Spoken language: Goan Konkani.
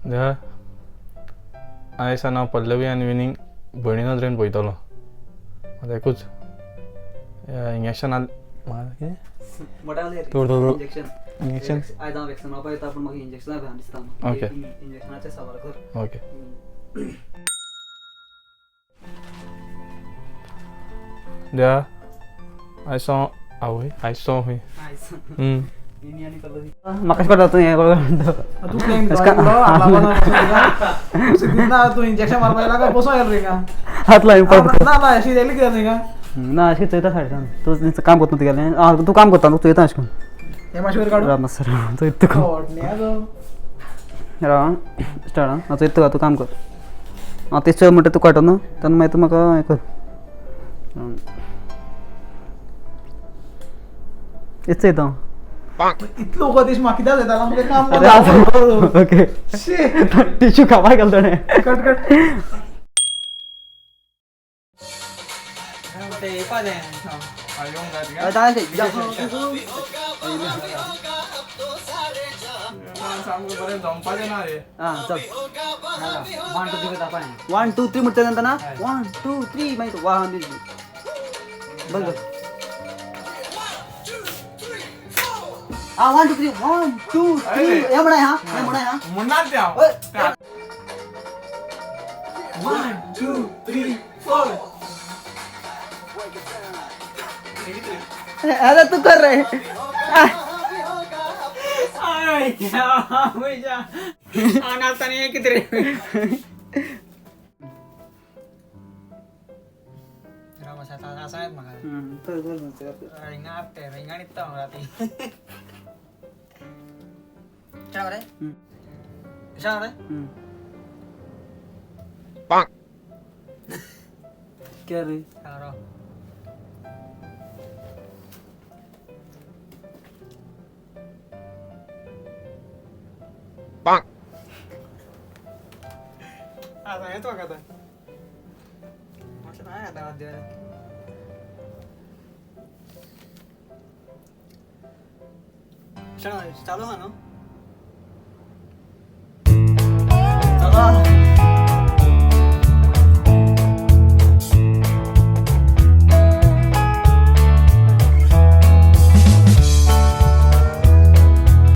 देवा आयज हांव पल्लवी आनी विनीक भयणी नदरेन पळयतलो. आतां एकूच इंजेक्शन कितें इंजेक्शन आयज हांव वॅक्सिन मारपाक येता पूण म्हाका इंजेक्शना भंय दिसता. ओके इंजेक्शनाचे सवाल कर. ओके देवा आयज हांव आवय आयज हांव खंय म्हाका कशें कळटा तूं हें म्हणटा तूं इंजेक्शन मारपाक येयला काय बसून येयला थिंगा? हात लाय परत. ना ना अशी येयली कित्याक थिंगा? ना अशें चोयता सायडीसान तूं काम करता तुगेलें. आं तूं काम करता तूं चोयता अशें करून. हें मातशें वयर काडूं? राव मातसो चोयता तुका. राव स्टार्ट. आं चोयता तुका तूं काम कर. आं तें चोय म्हणटा तूं कळटा न्हू तेन्ना मागीर तूं म्हाका हें कर. हें चोयता हांव. इतलो वखद म्हाका कित्याक जाता म्हाका काम. ओके टिश्यू खावपाक गेलो ताणें. Cut cut. चल 1 2 3 म्हणटा नंतर ना 1 2 3 मागीर 1 बंद कर. 1 2 3 1 2 3 हे म्हणाय. हा हे म्हणाय. हा म्हणणार ते हांव. 1 2 3 4. अरे तू कर रे. क्या रे? चालू हा न्हू?